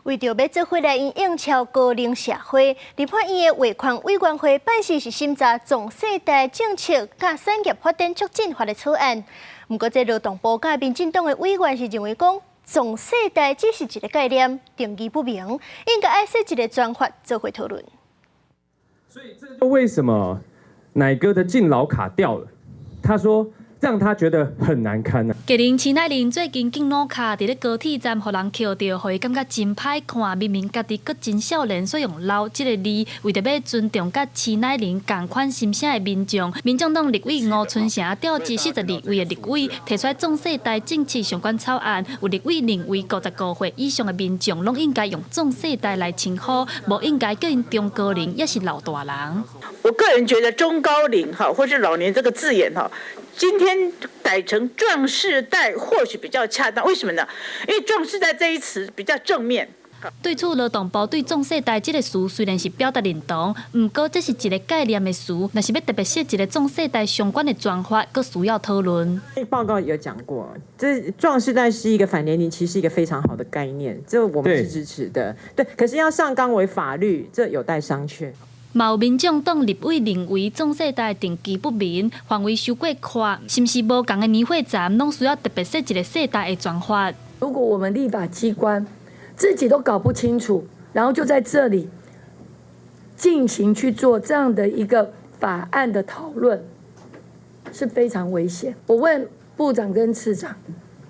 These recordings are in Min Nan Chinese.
為著欲做伙來因應超高齡社會，立法院的衛權委員會拜四是審查壯世代政策佮產業發展促進法的草案。毋過，這勞動部佮民進黨的委員是認為講，壯世代只是一個概念，定義不明，應該愛設一個專法做伙討論。所以這就為什麼乃哥的敬老卡掉了？他說，讓他覺得很難堪啊！藝人徐乃麟最近敬老卡佇咧高鐵站予人抾著，予伊感覺真歹看。明明家己閣真少年，煞用老這個字，為著欲尊重佮徐乃麟仝款心聲的民眾，民眾黨立委吳春成調集42位的立委提出壯世代政策相關草案，有立委認為55歲以上的民眾攏應該用壯世代來稱呼，無應該叫𪜶中高齡，抑是老大人。我個人覺得中高齡哈，或是老年這個字眼哈，今天改成壯世代或許比較恰當，為什麼呢？因為壯世代這一詞比較正面。對此，勞動部對壯世代這個詞雖然是表達認同，毋過這是一個概念的詞，若是欲特別設一個壯世代相關的專法，閣需要討論。報告有講過，這壯世代是一個反年齡歧視一個非常好的概念，這我們是支持的。對，可是要上綱為法律，這有待商榷。嘛有民眾黨立委認為壯世代定義不明，範圍傷過闊，是毋是無仝的年歲層攏需要特別設一個世代的專法？如果我們立法機關自己都搞不清楚，然後就在這裡進行去做這樣的一個法案的討論，是非常危險。我問部長跟次長，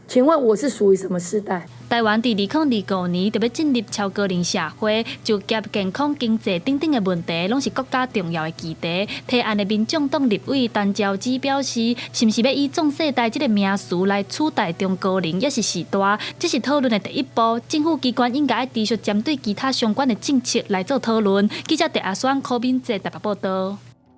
請問我是屬於什麼世代？台灣佇2025年就欲進入超高齡社會，就業、健康、經濟等等的問題，攏是國家重要的議題。提案的民眾黨立委陳昭姿表示，是毋是欲以壯世代這個名詞來取代中高齡，抑是序大，這是討論的第一步。政府機關應該持續針對其他相關的政策來做討論。記者鄭阿雙、柯敏哲台北報導。